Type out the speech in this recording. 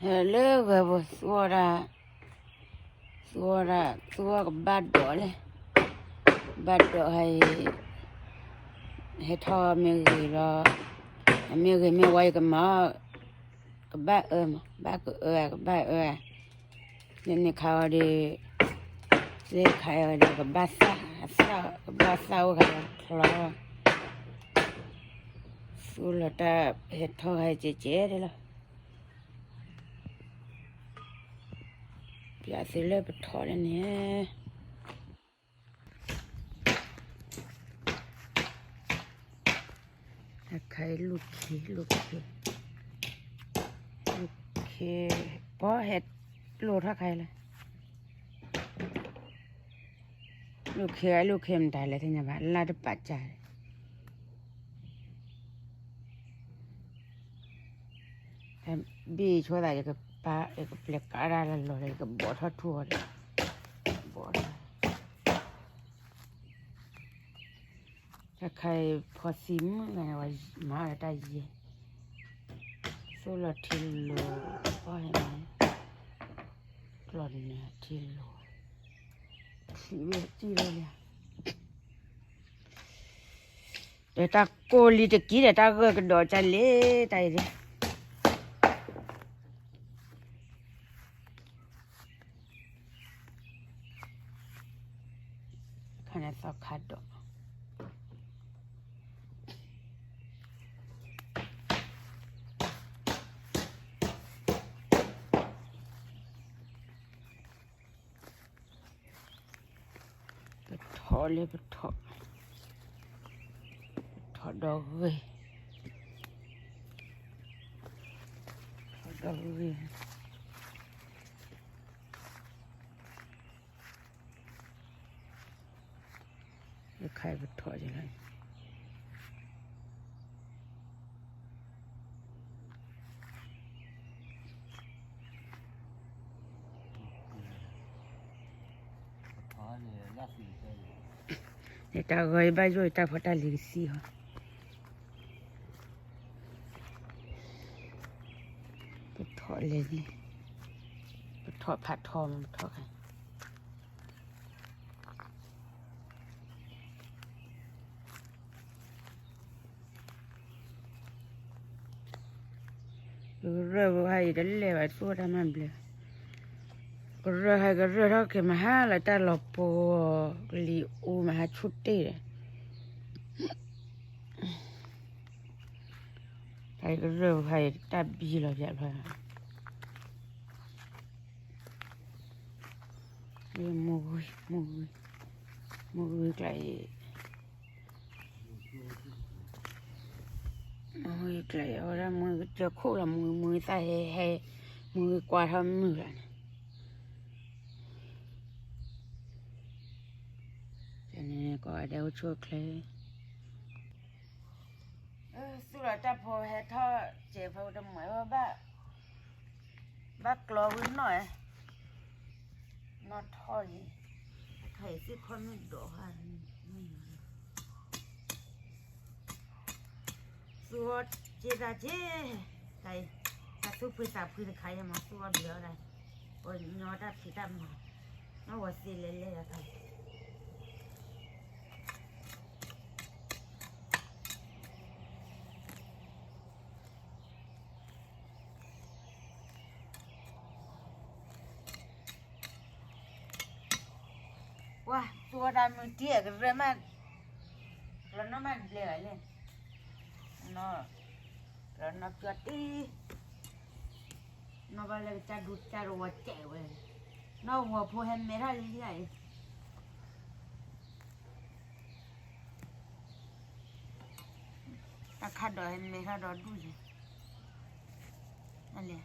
လၢဂဲၤပူၤသူအီၤဒၣ်, သူအီၤဒၣ် သူအီၤကဘၣ်ဒိးလဲၣ်, ဘၣ်ဒိးဟဲအံၤ, ဟဲထီၣ်မ့ၢ်ဂ့ၤလီၤ, မ့ၢ်ဂ့ၤမ့ၢ်ဝါယကမၤအီၤ, ကဘၣ်အၢမး ဘၣ်ကအၢ ကဘၣ်အၢ, န့ၣ်န့ၣ်ခးအီၤဒီး, လၢခးအီၤဒီး ကဘၣ်သၣ်, ကဘၣ်သၣ်အိၣ်ခးလီၤချီ, သူလီၤတၢ်ဟဲထီၣ်ဟဲကဲကဲဒၣ်လီၤ. ပျးသုလၢပထီၣ်လၢန့ၣ်, အခါအံၤလူၢ်ခ့ လူၢ်ခ့, လူၢ်ခ့, ပှၤဟဲလိာ်ထီၣ်ခါအံၤလၢ လူၢ်ခ့ လူၢ်ခ့မတၤလဲၣ်သ့ၣ်ညါဘၣ် လၢတပာ်ကၢ် ဘ့ၣ်ဆိသး ယကပာ် ယကပျဲကးဒၣ်လၢလီၤဒီး ယကဘိးထီၣ်ထူၣ်အီၤဒီး, ဘိးထီၣ်, တၢ်ခါအံၤဖီသံမုၢ်ဂၤန့ၣ် ဝဲမၤဝဲတၢ်ယဲၢ်, သိၣ်လီၤထံလိၤ, ပှၤဟဲမၤ, ကျီၢ်န့ၣ်ထံလိၤ, ထံဝဲကံၢ်လီၤလံ ဒီးတၢ်ကိၢ်လံတကံၢ်ဒီး တၢ်ဂၢၢ်ကဒီးကလဲၣ် တၢ်အံၤဒ်, ခါန့ၣ်သီခါဒီး, ပထီၣ်လၢပထီၣ်, ပထီၣ်ဒီးဂ့ၤ, ဒီးဂ့ၤ, ယခါအံၤပထီၣ်ကလဲၣ် န့ၣ်တၢ်ဂီၤအံၤဘၣ်ယိၣ်အံၤ တၢ်ဖိတၢ်လံၤကသံၣ်ဟီ, ပထီၣ်လဲၣ်န့ၣ်, ပထီၣ်ဖးထီမး ပထီၣ်ခါ ကရၢၢ်ပူၤဟါအံၤတလဲၤဘၣ် သူၣ်တၢ်မၤဘျဲၣ်, ကရၢၢ်ဟဲကရၢၢ်ထီၣ်က့ၤ မဟါလၢတၢ်လီၤပှီၤ ကလံၤအူမဟါဆူၣ်တ့ၢ်ဒီး, ဟဲကရၢၢ်ပူၤဟါအံၤတၢ်ဘံလီၤပျးဖျါ မူဂံၢ် မူဂံၢ် မူဂံၢ်ကျါအံၤ, မူဂံၢ်ကျါအံၤ အဝဲဒၣ်မူဂံၢ်ကစၢၢ်ခိၣ်လီၤ မူဂံၢ် မူဂံၢ်သၣ်ဟဲဟဲ, မူဂံၢ်ကွၢ်ထီၣ်မုၢ်လီၤန့ၣ်, န့ၣ်ကိးဂၤဒဲးအိၣ်ဆူၣ်အိၣ်ချ့ သူၣ်လီၤတၢ်ဖိဟဲထီၣ်စဲးဖိတမှဲၤဝဲဘၣ်, ဘၣ်ကျီဝံၤနီၢ်, နီၢ်ထီၣ်လံ, အခါအံၤသ့ၣ်ခီမ့ၢ်ဒိးဟါ, သူအီၤက့သးက့, တၢ်အံၤ, တၢ်သူၣ်ဖှံသးဖှံတခါအံၤမ့ၢ်သူအီၤဘျဲၣ်ဝဲဒၣ်, ပှၤညီတၢ်ဖံးတၢ်မၤ, နီၢ်ဝဲသ့လဲၤလဲၤလီၤတၢ် ပှၤသူအီၤတၢ်မုၢ်တံၢ်အကရၢၢ်မး, လီၤနီၢ်မးဘျဲၣ်ဂၤလဲၣ်, လီၤနီၢ်ပျီတံၢ်, နီၢ်ဘၣ်လၢကစၢ်ဒူကစၢ်တဝီစဲးဝဲ, နီၢ်ဝီၤဖိဟဲမဲထီၣ်လံလံအံၤ တၢ်ခါဒီးဟဲမဲထီၣ်ဒီးဒူၣ်ယဲၢ်, အလဲၣ်,